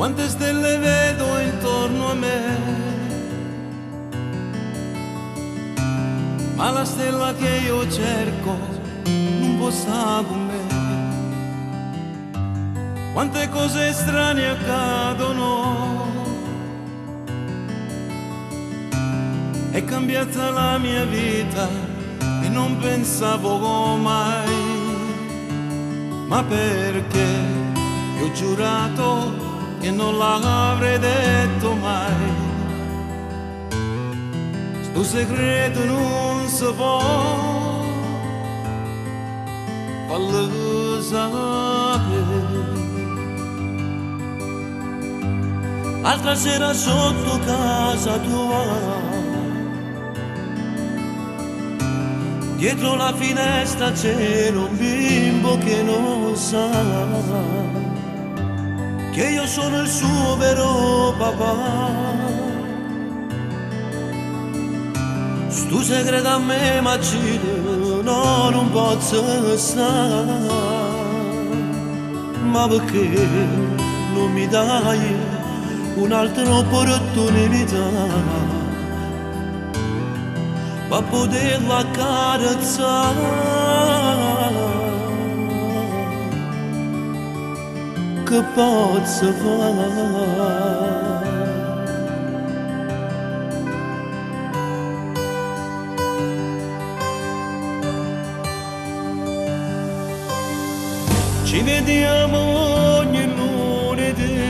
Quante stelle vedo intorno a me, ma la stella che io cerco non può stare con me. Quante cose strane accadono, è cambiata la mia vita e non pensavo mai. Ma perché io ho giurato che non l'avrei detto mai. Sto segreto non si può fallo sapere. L'altra sera sotto casa tua, dietro la finestra c'era un bimbo che non sa che io sono il suo vero papà. Sto segreto a me m'accide, no, non posso stare. Ma perché non mi dai un'altra opportunità per poterla accarezzare? Che posso fare? Ci vediamo ogni lunedì,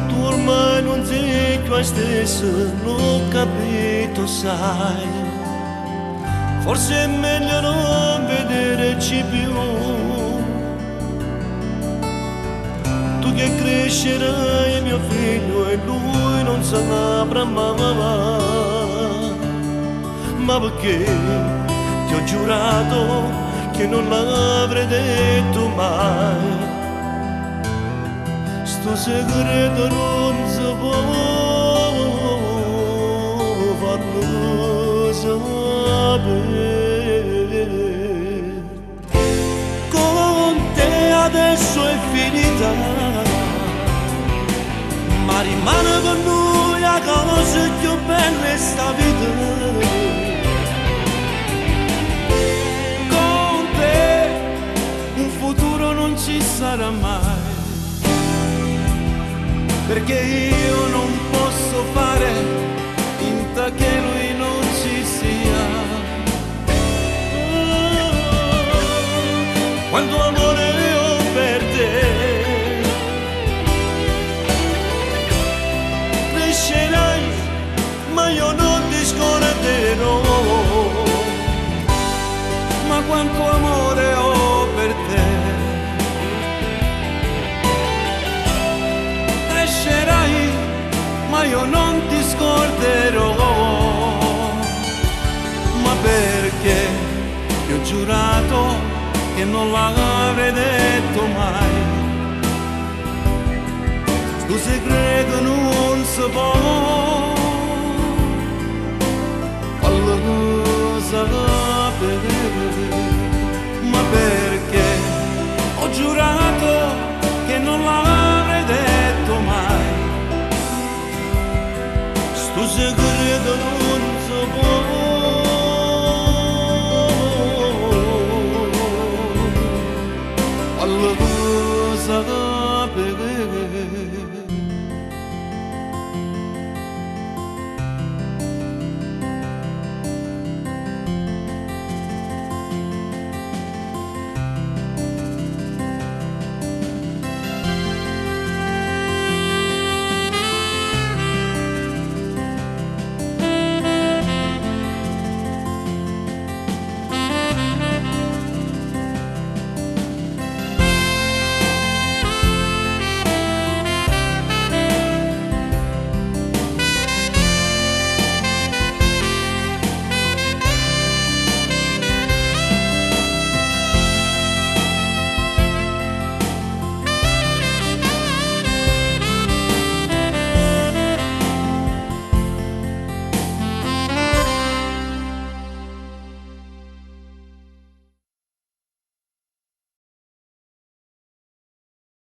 tu ormai non sei più la stessa, l'ho capito, sai. Forse è meglio non vederci più. Tu che crescerai mio figlio e lui non saprà mai. Ma perché ti ho giurato che non l'avrei detto mai. Sto segreto non si può farlo sapere. Con te adesso è finita, ma rimane con noi la cosa più bella sta vita. Con te un futuro non ci sarà mai, perché io non posso fare finta che lui non ci sia. Quanto amore ho per te, crescerai, ma io non ti scorderò. Ma quanto amore ho per te, crescerai, ma io non ti scorderò. Ma perché ti ho giurato che non l'avrei detto mai. Sto segreto non si può fallo sapere. Ma perché ho giurato che non l'avrei detto mai. Sto segreto non si può fallo sapere.